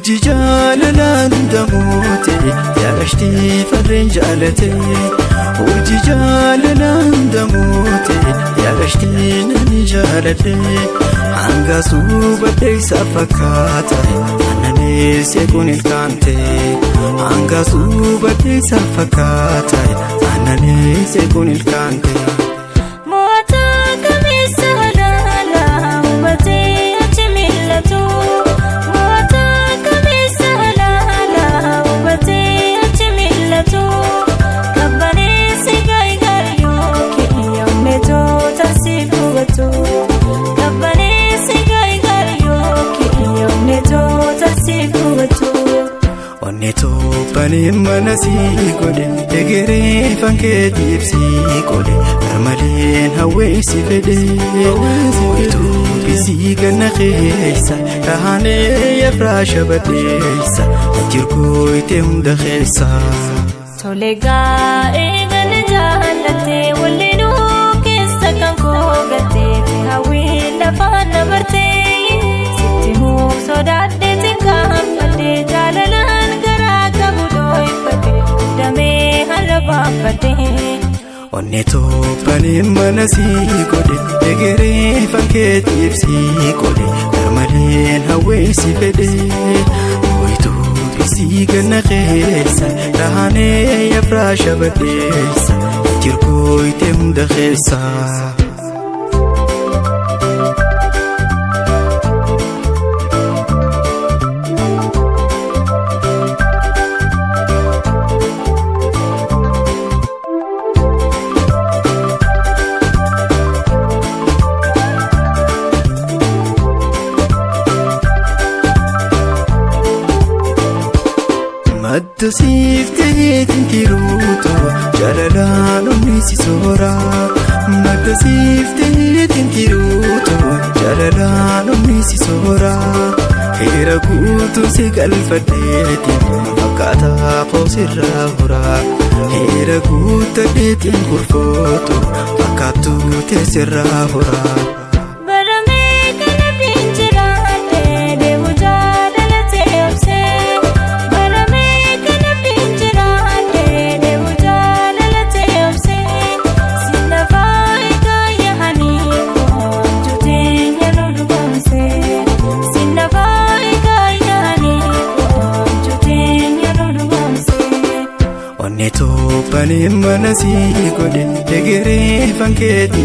Urjii jaalalaan hundamoote yaadashtii farreen jaalate. Urjii jaalalaan hundamoote yaadashtii nani jaaladhe. Hanga suubadhee isa fakkaata aannanis eeguun ilkaante. Hanga suubadhee isa fakkaata aannanis eeguun ilkaante. Mootaa kameessa halaalaa hubatee achi mil'atu. Mootaa kameessa halaalaa hubatee achi mil'atu. Kabbaneessi gaayigaayyoo kiyya onnetoota si hubatu. Kabbaneessi gaayigaayyoo kiyya onnetoota si hubatu. Onnee tobbanee mana sii godhe egeree fankeetiif sii qode garmaleen hawwee si fedhe. Mooyituu bisii ganna keessa kahanee efraasha badheessa jirgooyitee hunda keessa. Tole gaa'ee gana jaallattee wallinuu keessa kan koo galtee hawwiin lafaan na bartee sitti huu sodaadhee xiqqaanfadhee jaalalaan garaa qabu dooyfadhe damee har'a baafadhee. Onnee tobbanee mana sii godhe egeree fankeetiif sii qode garmaleen hawwee si fedhe. Mooyituu bisii ganna keessa kahanee efraasha badheessa jirgooyitee hunda keessa. Madda siif ta'eetiin tiruutu jaalalaan onnee si soora. Madda siif ta'eetiin tiruutu jaalalaan onnee si soora. Heera guutuu si galfadheetiin fakkaataa koo sirraa hora. Heera guuttadheetiin kurfootu fakkaattuu teessirraa hora. Baramee kana finjiraadhee deemu jaalatee obsee. Baramee kana finjiraadhee deemu jaalatee obsee. Sinafaa egaa yaa'anii koojjutee nu dhugoomsee. Sinafaa egaa yaa'anii koojjutee nu dhugoomsee. Onnee tobbanee mana sii godhe egeree fankeetii.